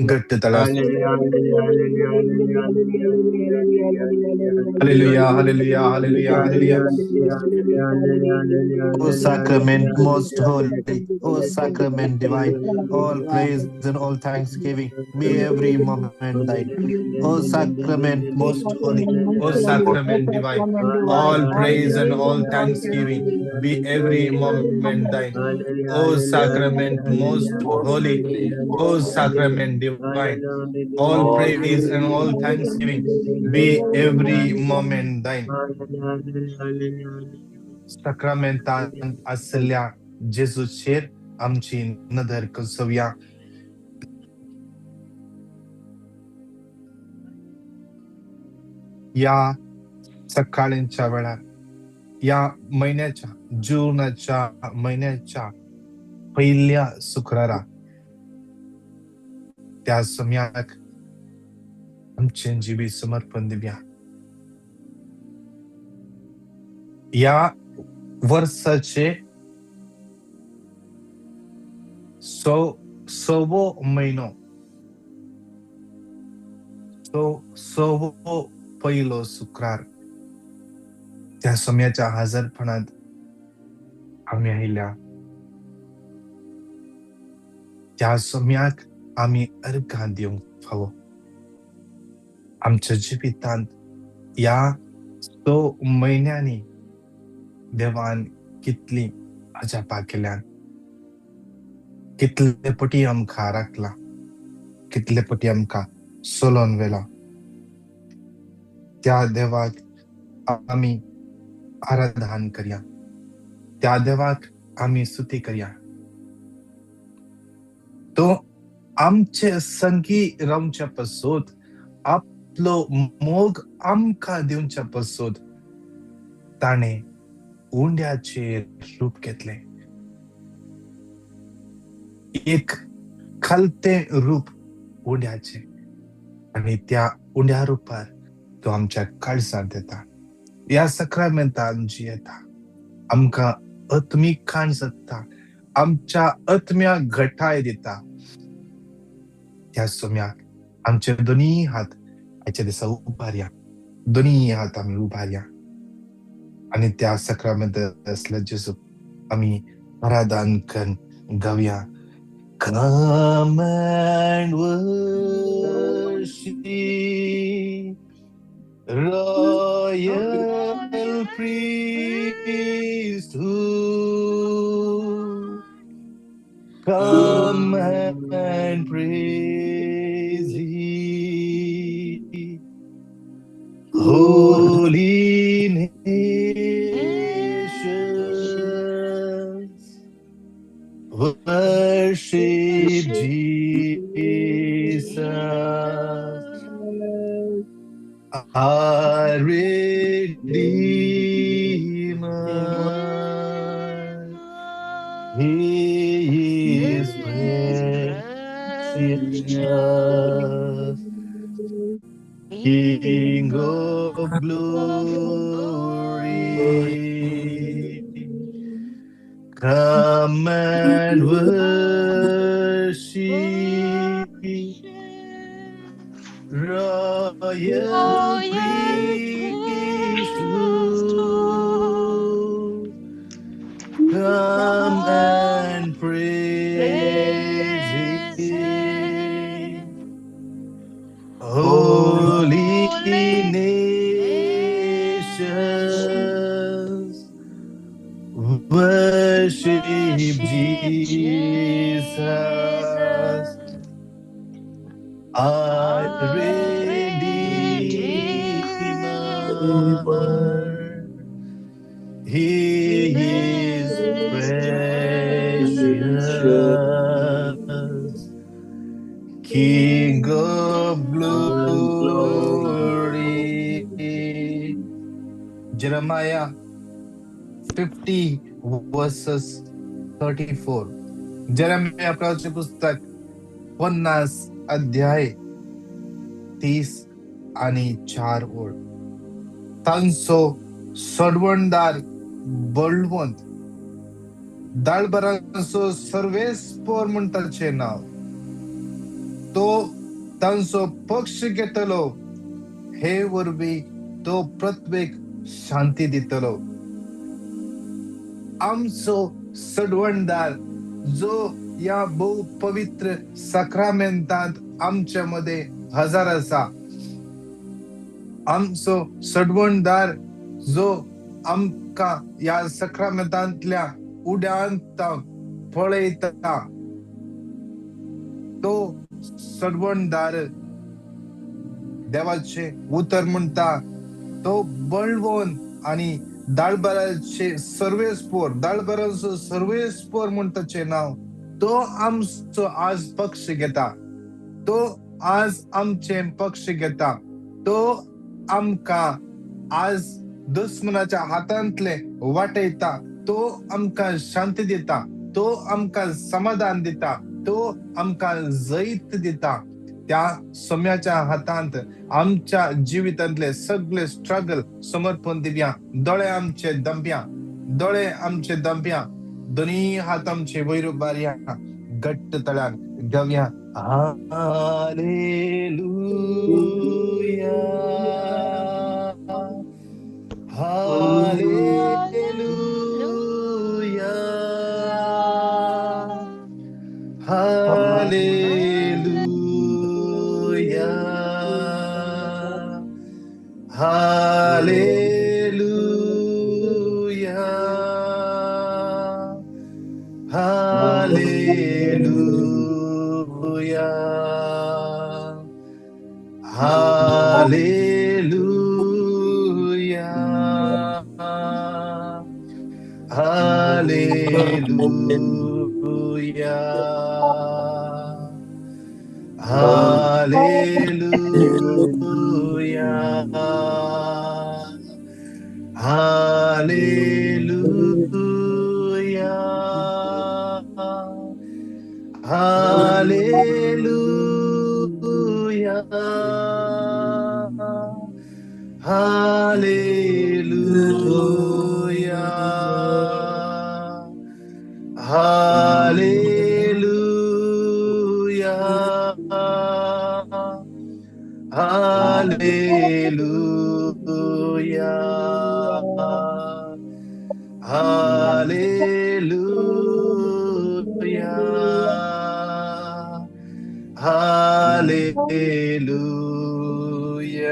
घट्ट तळा. Hallelujah, hallelujah, hallelujah, hallelujah. O sacrament most holy, O sacrament divine, all praise and all thanksgiving be every moment thine. O sacrament most holy, O sacrament divine, all praise and all thanksgiving be every moment thine. O sacrament most holy, O sacrament divine, all praise and all thanksgiving be every moment thine. साक्रामेंतांत आसल्या जेजूचेर आमची नदर कसोवया. या सकाळींच्या वेळार, या म्हयन्याच्या जुनाच्या म्हयन्याच्या पयल्या शुक्रारा त्या सम्याक आमचें जिवीत समर्पण दिवया. या वर्साचे सवो म्हयनो, सवो पयलो शुक्रार, त्या सम्याच्या हजरपणांत आमी आयल्या. त्या सम्याक आमी अर्घां दिवंक फावो. आमच्या जिवितांत ह्या 6 म्हयन्यांनी देवान कितली अजापां केल्यान, कितले पटी आमकां राखला, कितले पटी आमकां चलोवन व्हेला. त्या देवाक आमी आराधन करया, त्या देवाक आमी स्तुती करया. तो आमचे संगी रावच्या पासत, आपलो मोग आमकां दिवच्या पासत ताणें उंड्याचेर रूप घेतलें, एक खालतें रूप उंड्याचें, आनी त्या उंड्या रुपार तो आमच्या काळजांत येता. ह्या साक्रामेंतान जियेता, आमकां आत्मीक खाण जाता, आमच्या आत्म्याक घटाय दिता. त्या सोम्याक आमचे दोनी हात आयच्या दिसा उबारया, दोनी हात आमी उबारया आनी त्या साक्रामेंतांत आसल्या जेजूक आमी आराधन करून गावया. Come and worship royal priesthood. Come and praise Him, holy nations. Worship Jesus, our Redeemer. He is precious, King of glory. Come and worship royal priesthood. Come and praise Him, holy nations. Worship Jesus, our Redeemer. He is precious, King of glory. Jeremiah 50 verses 34. Jeremiah प्रवचन पुस्तक 50 अध्याय 30 आणि 4 ओळ. तांचो सोडवणदार बळवंत, दाळबरांचो सर्वेस्पोर म्हण ताचें नांव. तो तांचो पक्ष घेतलो. हे वरवीं तो पृथ्वीक शांती दितलो. आमचो सडवणदार जो ह्या भोव पवित्र साक्रामेंतांत आमच्या मदें हजर आसा, आमचो सडवणदार जो आमकां ह्या साक्रामेंतांतल्या उड्यांत पळयता, तो सडवणदार देवाचें उतर म्हणटा तो बळवंत आनी दाळबाराचे सर्वेस्पोर, दाळबाराचो सर्वेस्पोर म्हूण ताचें नांव. तो आमचो आज पक्ष घेता, तो आज आमचें पक्ष घेता, तो आमकां आज दुस्मनाच्या हातांतले वाटयता, तो आमकां शांती दिता, तो आमकां समाधान दिता, तो आमकां जैत दिता. त्या सोम्याच्या हातांत आमच्या जिवितांतले सगळे स्ट्रगल समर्पण दिवया. दोळे आमचे दंप्या, दोळे आमचे दंप्या, दोन्ही हात आमचे वयर उबारया, घट्ट तळ्यान गावया hallelujah, hallelujah, hallelujah, hallelujah, hallelujah, hallelujah, hallelujah, hallelujah, hallelujah, hallelujah, hallelujah, hallelujah, hallelujah, hallelujah, hallelujah,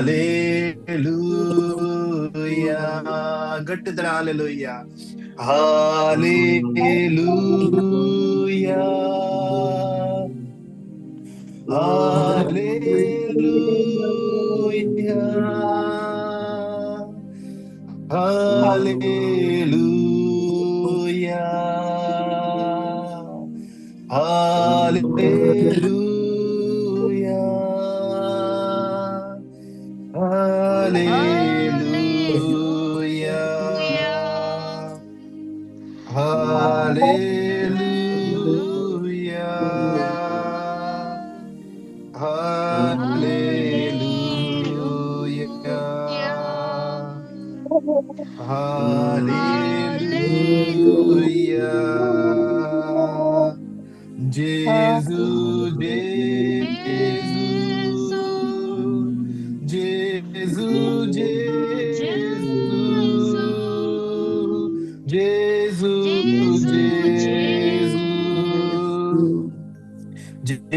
hallelujah. ಗಟ್ಟಿದ್ರೆ hallelujah, hallelujah, hallelujah, hallelujah, hallelujah, hallelujah, hallelujah, hallelujah, hallelujah. Gesù, Gesù, Gesù, Gesù, Gesù, Gesù, Gesù,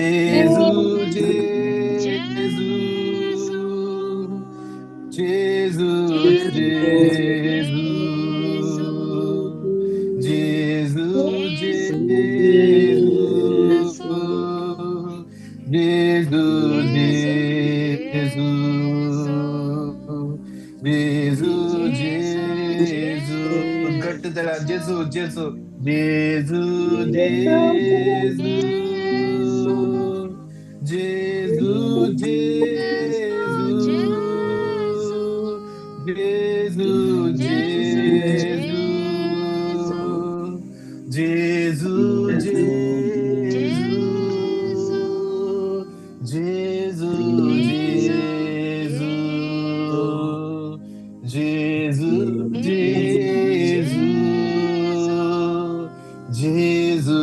Gesù, Gesù, Gesù, Gesù, Gesù, Gesù, Gesù, ಗಟ್ಟಿದಳ Gesù, Gesù, Gesù, Gesù, Gesù, Gesù, Gesù, Gesù, Gesù, Gesù, Gesù, Gesù, Gesù,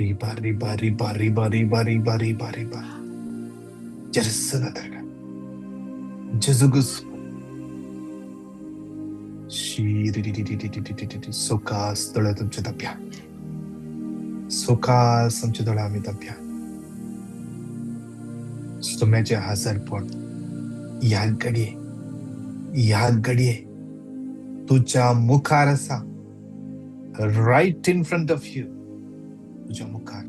रिबा रिबा रिबा रिबा रिबा रिबा रिबा रिबा जरसना जेजुगुस शी सोकास दोळे तुमचे ताप्या, सोकास आमचे दोळे आमी ताप्या. सोम्याचे हजारपण ह्या घडये, ह्या घडये तुझ्या मुखार आसा, right in front of you. तुझ्या मुखार,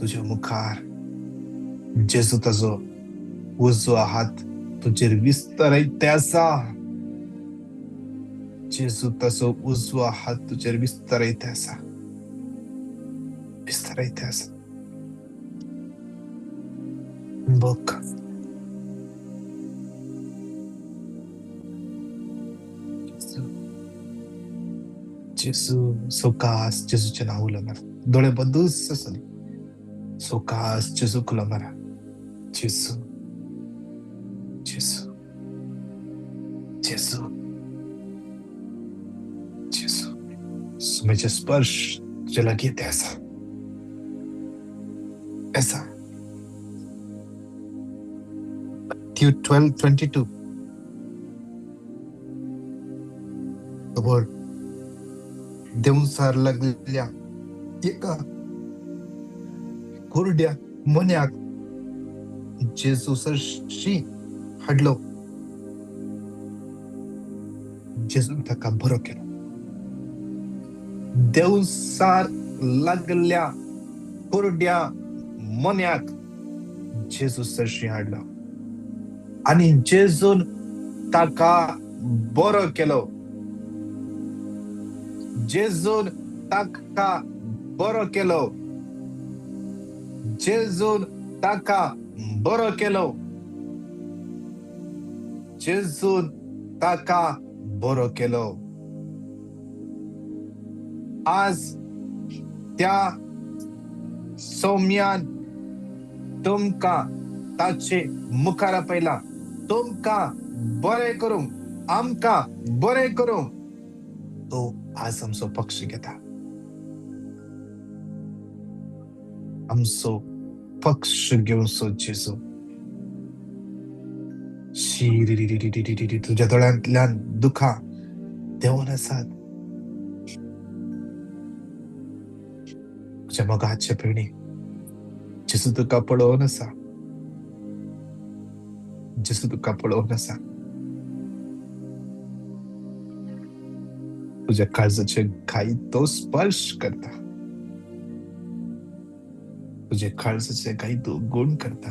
तुझ्या मुखार जेजू ताजो उजवो हात तुजेर विस्तारायते आसा. जेजू ताजो उजवो हात तुजेर विस्तारायते आसा, विस्तारायते आसा. बघ जेजू सोकास जेजूचें नांव उलो मारा, दोळे बंदूच आसली. सोकास जेजू उलो मारा, जेजू जेजू जेजू जेजू. सुमेचे स्पर्श तुजे लागीं ते आसा, आसा. Matthew 12:22. The word देवसार लागल्या एका कुरड्या मोन्याक जेजू सरशी हाडलो. जेजून ताका बरो केलो. देवसार लागल्या कुरड्या मोन्याक जेजू सरशी हाडलो आनी जेजून ताका बरो केलो. जेजून ताका बरो केलो. जेजून ताका बरो केलो. जेजून ताका बरो केलो. आज त्या सौम्यान तुमकां ताचे मुखार आपयला, तुमकां बरें करूंक, आमकां बरें करूंक तो आज आमचो पक्ष घेता, आमचो पक्ष घेवचो जेजू. शी तुज्या दोळ्यांतल्यान दुखां देंवन आसात. तुज्या मोगाचे भयणी जेजू तुका पळोवन आसा, जेजू तुका पळोवन आसा. तुझ्या काळजाचे घाई तो स्पर्श करता, तुझ्या काळजाचे घाई तो गुण करता.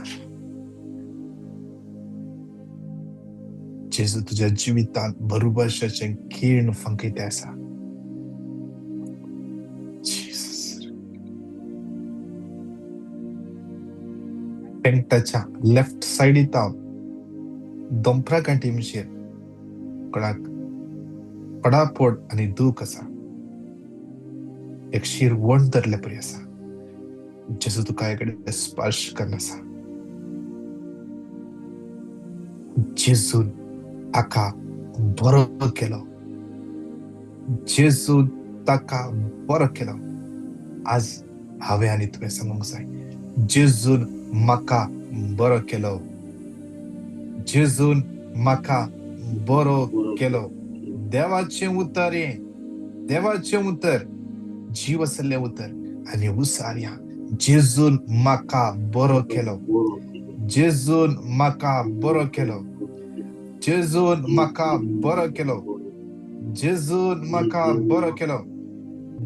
जेजू तुझ्या जिवितांत बरोबरशाचें किर्ण फांकयते आसा. पेंटाच्या लेफ्ट सायडीत दोंपरा गांठी मिशेर कोणाक पडापड आनी दूख आसा, एक शीर वण धरले परी आसा. जेजू तुका कडेन स्पर्श करना आसा. जेजून ताका बरो केलो, जेजून ताका बरो केलो. आज हांवें आनी तुवें सांगूंक जाय, जेजून म्हाका बरो केलो, जेजून म्हाका बरो केलो. देवाचें उतर हें, देवाचें उतर जीव आसलें उतर आनी उसारया. जेजून म्हाका बरो केलो, जेजून म्हाका बरो केलो, जेजून म्हाका बरो केलो, जेजून म्हाका बरो केलो,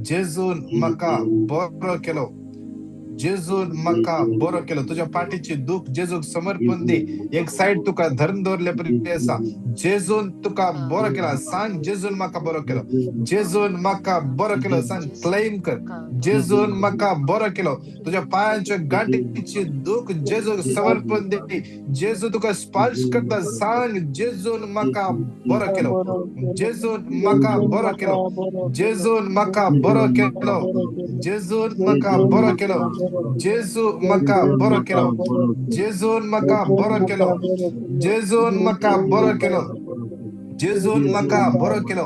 जेजून म्हाका बरो केलो, जेजून म्हाका बरो केलो. तुज्या पाठीची दूख जेजूक समर्पण दी. एक सायड तुका धरून दवरले परी आसा. जेजून तुका बरो केला, सांग जेजून म्हाका बरो केलो, जेजून म्हाका बरो केलो. सांग, क्लेम कर, जेजून म्हाका बरो केलो. तुज्या पायांच्या गांठीची दूख जेजूक समर्पण दी. जेजू तुका स्पर्श करता, सांग जेजून म्हाका बरो केलो, जेजून म्हाका बरो केलो, जेजून म्हाका बरो केलो, जेजून म्हाका बरो केलो, जेजू म्हाका बरो केलो, जेजून म्हाका बरो केलो, जेजून म्हाका बरो केलो, जेजून म्हाका बरो केलो,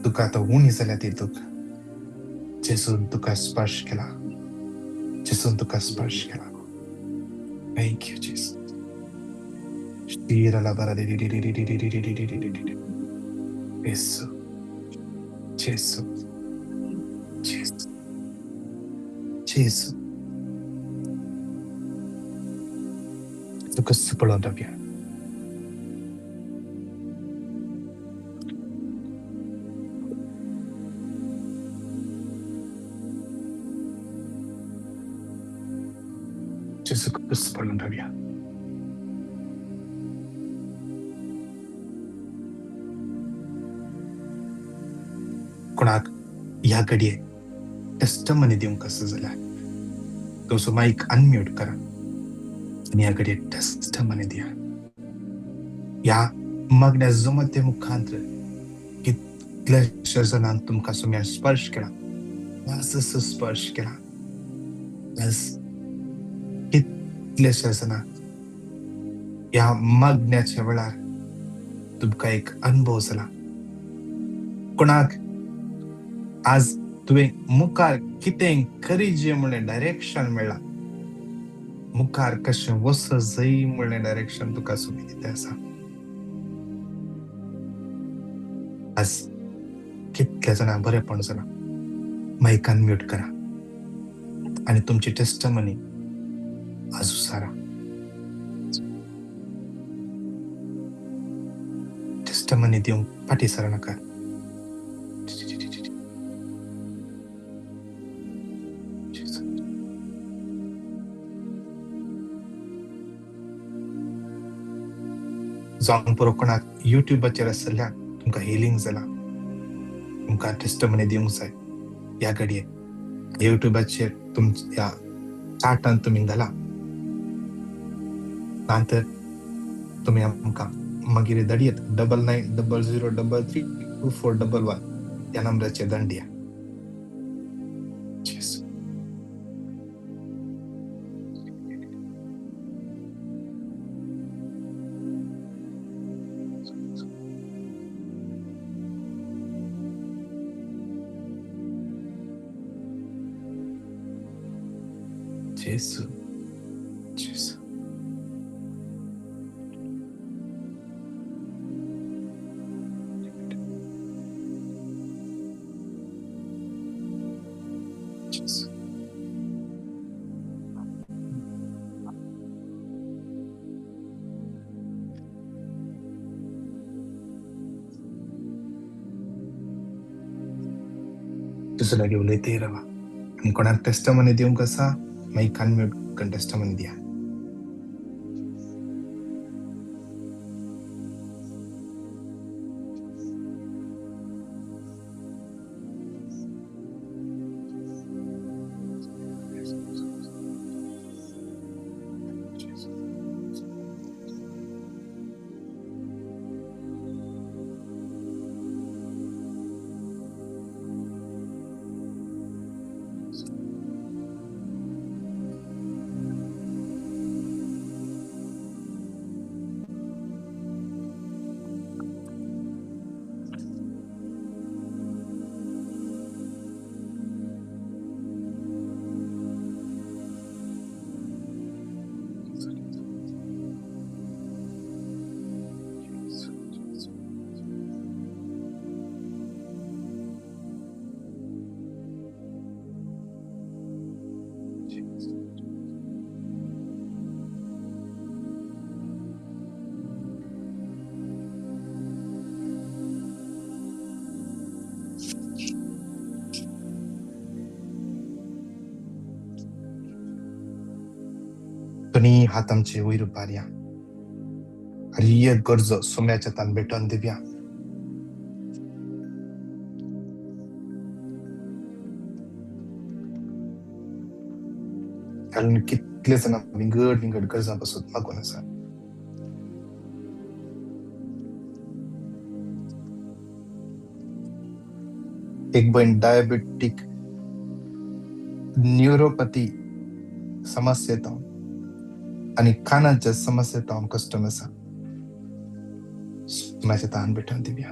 तुका आतां उणी जाल्या ती दुख. जेजून तुका स्पर्श केला, जेजून तुका स्पर्श केला. Thank you Jesus. Jesu, Jesu, Jesu, Jesu. तुका पळोवन रावया. जेजू क्रिस्त पळोवन रावया. कोणाक ह्या घडये टेस्टमनी दिवंक आसा जाल्यार तुमचो मायक अनम्यूट करा आनी ह्या घडये टेस्टमनी दिया. ह्या मागण्या जुमते मुखांत कितल्याश्या जाणांक तुमकां सुम्या स्पर्श केला, स्पर्श केला. कितल्याश्या जाणांक ह्या मागण्याच्या वेळार तुमकां एक अनुभव जाला. कोणाक आज तुवें मुखार कितें करीजे म्हणलें डायरेक्शन मेळ्ळां, मुखार कशें वचत जाय म्हणलें डायरेक्शन तुका सुमी दिता आसा. आज कितल्या जाणां बरेंपण जालां. मायक अनम्यूट करा आनी तुमची टेस्टमनी आज उसारा. टेस्टमनी दिवंक फाटीं सरनाका. जावंक पुरो कोणाक युट्यूबाचेर आसल्यार तुमकां हिलींग जालां, तुमकां टेस्टमनी दिवंक जाय. ह्या घडये युट्यूबाचेर तुमच्या ह्या चार्टान तुमी घाला, ना तर तुमी आमकां मागीर धाडयेत 9900 33 2411 ह्या नंबराचेर धाडया. जेजू, जेजू. जेजू. तुजो लागीं उलयतय रावा आनी कोणाक टेस्टमनी दिवंक आसा मायक अनम्यूट करून टेस्टमनी दिया. दोनी हात आमचे वयर उबारया. हर एक गरजो सोम्याच्या हातान भेटोवन दिवया. कारण कितले जाणां विंगड विंगड गरजां पासून मागून आसा. एक भयण डायबेटीक न्युरोपथी समस्येत आनी कानाच्या समस्येत कस्टम आसा. सोम्याच्या हातान भेटोवन दिवया.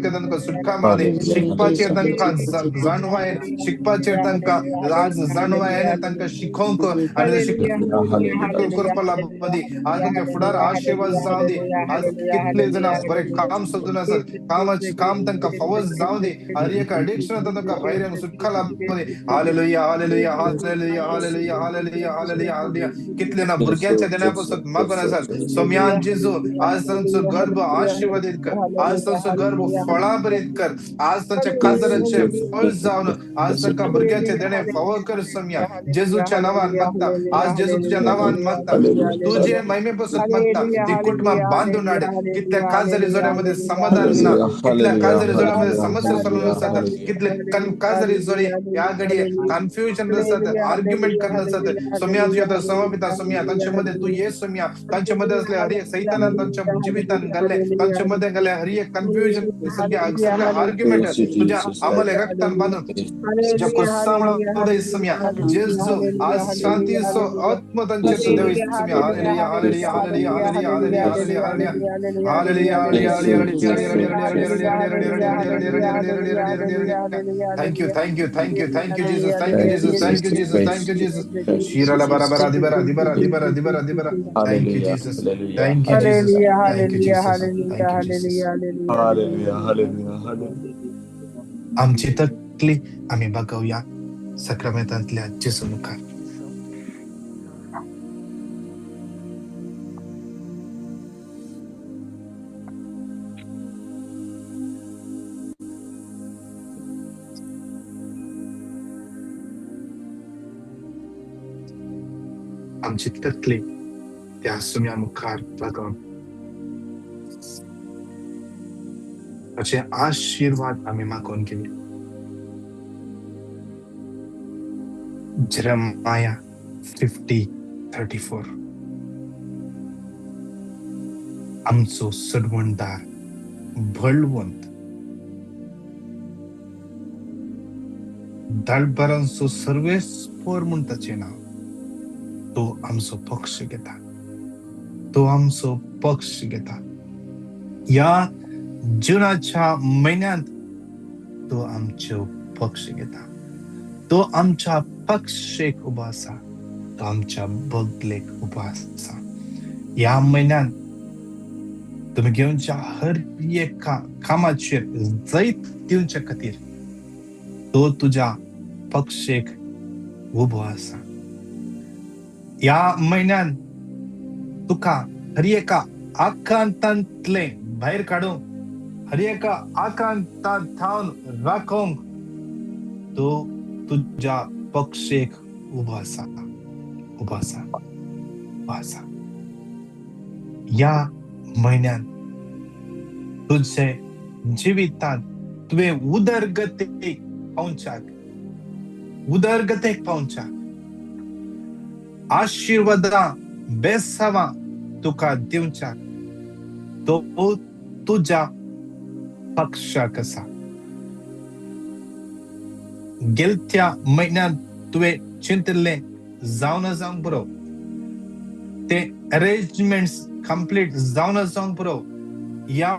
तांकां तांकां सुटका मेळदी, शिकपाचेर तांकां जाणवायेन, शिकपाचेर तांकां आज जाणवायेन तांकां शिकोवंक आनी करपाक लागूं दी. आज तांच्या फुडार आशिर्वाद जावं दी. आज कितले जाणां बरें काम सोदून आसात, काम तांकां फावो जावं दी. हर एक अडिक्शन तांकां भायर सुटका लागूं दी. Hallelujah, hallelujah, hallelujah, hallelujah, hallelujah, hallelujah, hallelujah. कितले ना भुरग्यांच्या देण्या पासून मागून आसात, सोम्यान जेजू आज तांचो गर्भ आशीर्वादीत कर, आज तांचो गर्भ फळां भरीत कर, आज तांच्या काजरांचे फळ जावन आज तांकां भुरग्यांचे देणे फावो कर. सोम्या जेजूच्या नांवान मागता, आज जेजू तुझ्या नांवान मागता, तुझे महिमे पासून मागता, ती कुटुंबां बांदून हाड. कितल्या काजरी जोड्यामध्ये समाधान ना, कितल्या काजरी जोड्यामध्ये समस्या सॉल्व आसात, कितले काजरी जोडी ह्या घडये कन्फ्युजन आसात, आर्ग्युमेंट करत आसात. सोम्या तुझ्या समर्पिता सोम्या तांचे मध्ये तू ये सोम्या, तांचे मध्ये असले हर एक सैतानान तांच्या जिवितान घाल्ले, तांचे मध्ये घाल्ले हर एक कन्फ्युजन, सगळे आर्ग्युमेंट तुझ्या आम्हाला रक्तान बांधून तुझ्या क्रुसामुळे सोम्या जेजू आज शांतीचो आत्म तांचे देव Saumya. Hallelujah, hallelujah, hallelujah, hallelujah, hallelujah, hallelujah, hallelujah, hallelujah. Thank you, thank you, thank you, thank you, Jesus, thank you, Jesus, thank you, Jesus, thank you, Jesus. Shirala bara bara dibara dibara dibara dibara dibara. Thank you, Jesus. Thank you, Jesus. Thank you, Jesus. Thank you, Jesus. Hallelujah, hallelujah, hallelujah. आमची तकली आम्ही बघूया सक्रामेंतांतल्या जेजू मुखार. आमची तकली त्या सुम्या मुखार बघून ताचे आशिर्वाद आमी मागून घेवया. Jeremiah 50:34. आमचो सोडवणदार बळवंत, दळभरांचो सर्वेस्पर म्हूण ताचें नांव. तो आमचो पक्ष घेता, तो आमचो पक्ष घेता. ह्या जुनाच्या म्हयन्यांत तो आमचो पक्ष घेता, तो आमच्या पक्षेक उबो आसा, तो आमच्या बगलेक उबो आसा. ह्या म्हयन्यांत तुमी घेवच्या हर एका कामाचेर जैत दिवचे खातीर तो तुज्या पक्षेक उबो आसा. ह्या म्हयन्यांत तुका हर एका आकांतांतलें भायर काडूंक, हर एका आकांतांत थावन राखोवंक तो तुज्या पक्षेक उबो आसा, उबो आसा, उबो आसा. ह्या म्हयन्यांत तुजे जिवितांत तुवें उदरगतेक पावच्याक, उदरगतेक पावच्याक आशिर्वादां बेसावां तुका दिवच्याक तो तुज्या पक्षाक आसा. गेलत्या म्हयन्यांत तुवें चिंतिल्लें जावना जावंक पुरो, ते अरेंजमेंट्स कंप्लीट जावना जावंक पुरो, ह्या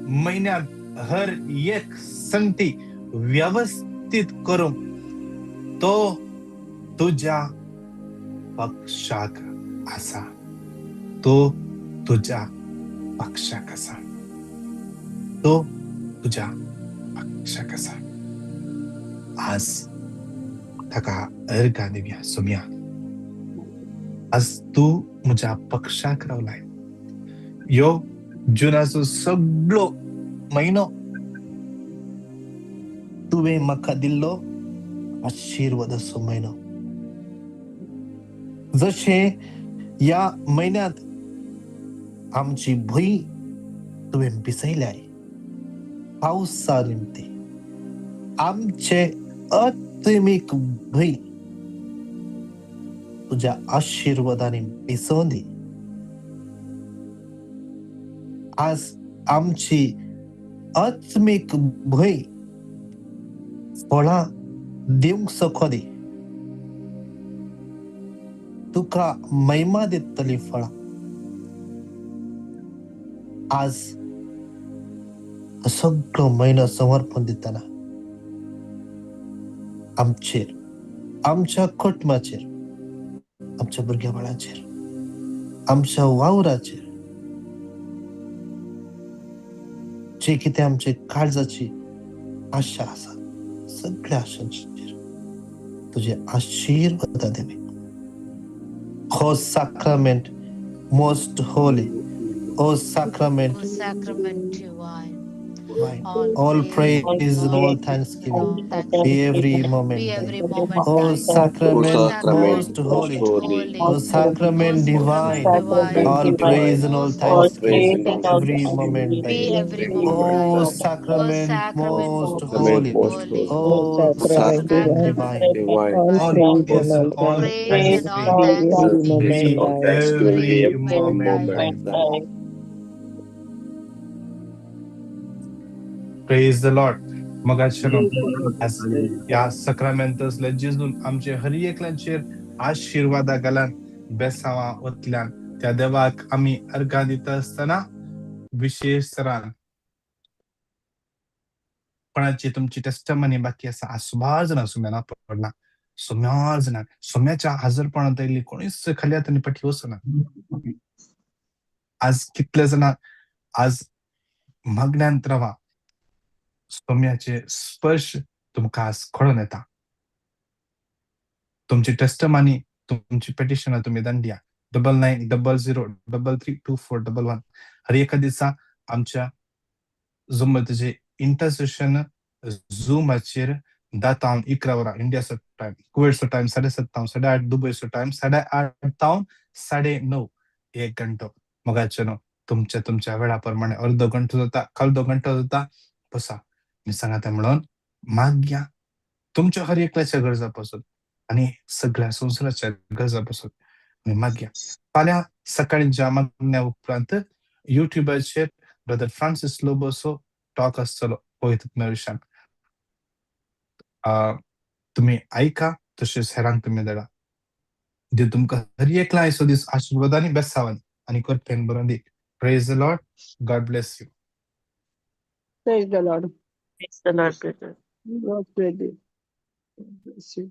म्हयन्यांत हर एक संगती व्यवस्थीत करूंक तो तुज्या पक्षाक आसा, तो तुज्या पक्षाक आसा, तो तुज्या पक्षाक आसा. आज ताका अर्घां दिवया. सोम्या आज तूं म्हज्या पक्षाक रावलाय. यो जुनाचो सगळो म्हयनो तुवें म्हाका दिल्लो आशिर्वादाचो म्हयनो. जशें ह्या म्हयन्यांत आमची भंय तुवें भिजयल्याय पावसा निमती, आमचे आत्मीक भंय तुज्या आशिर्वादांनी भिजोवन दी. आज आमची आत्मीक भंय फळां दिवंक सको दी, तुका महिमा दितली फळां. आज सगळो म्हयनो समर्पण दितना आमचेर, आमच्या कुटुंबाचेर, आमच्या भुरग्या बाळांचेर, आमच्या वावराचेर, जे कितें आमचे काळजाची आशा आसा सगळ्या आशांचेर तुजे आशिर्वाद देवे. हो sacrament most holy, O sacrament O sacrament divine, divine, all all praise praise and all thanksgiving be every moment be thine. every moment O thine. O sacrament sacrament most most holy, holy, O sacrament O divine, sacrament all divine, praise and all all praise thanksgiving and all every thanksgiving moment be thine. every moment O thine. O sacrament sacrament most Sacrament holy, most holy, holy, O sacrament sacrament divine, divine, All all praise and praise and all all praise and all thanksgiving be every all praise moment and be all thine. thanksgiving be every every moment moment thine. thine. Praise the Lord. मगाचेनो आज ह्या सक्रामेंतांतल्या जेजून आमचे हर एकल्याचेर आशिर्वादा घालान बेसांवां ओतल्यान त्या देवाक आमी अर्गां दिता आसतना विशेश तरान कोणाची तुमची टेस्टमनी बाकी आसा, आज सुमार जाणां सुम्याना पडला, सुमार जाणां सोम्याच्या हाजरपणांत आयिल्ली कोणीच खाली हातांनी फाटी वचना. आज कितले जाणां आज मागण्यांत रावा, सोम्याचे स्पर्श तुमकां आज कळोन येता. तुमची टेस्टमनी, तुमची पेटिशनां तुमी धाडया 9900332411. हर एका दिसा आमच्या झुमचे इंटरसेशन झुमाचेर 10 तावन 11 वरां इंडियाचो टायम, कुवेटचो टायम 7:30 तावन 8:30, दुबयचो टायम 8:30 तावन 9:30, एक घंटो. मगाचे न्हू तुमच्या तुमच्या वेळा प्रमाणे अर्दो घंटो जाता, अर्दो घंटो जाता, बसा मी सांगता म्हणून मागया तुमच्या हर एकल्याच्या गरजा पासून आनी सगळ्या संवसाराच्या गरजा पासून आनी मागया. फाल्यां सकाळीं मागण्या उपरांत युट्युबाचेर ब्रदर फ्रांसीस लोबोसो टॉक आसतलो पवित्र विशयान, तुमी आयका तशेंच हेरांक तुमी धाडा. देव तुमकां हर एकला आयचो दीस आशिर्वादांनी बेसावानी आनी करपेन बरोवन दी. Praise the Lord. God bless you. Praise the Lord. Praise the Lord, brother. God bless you. God bless you.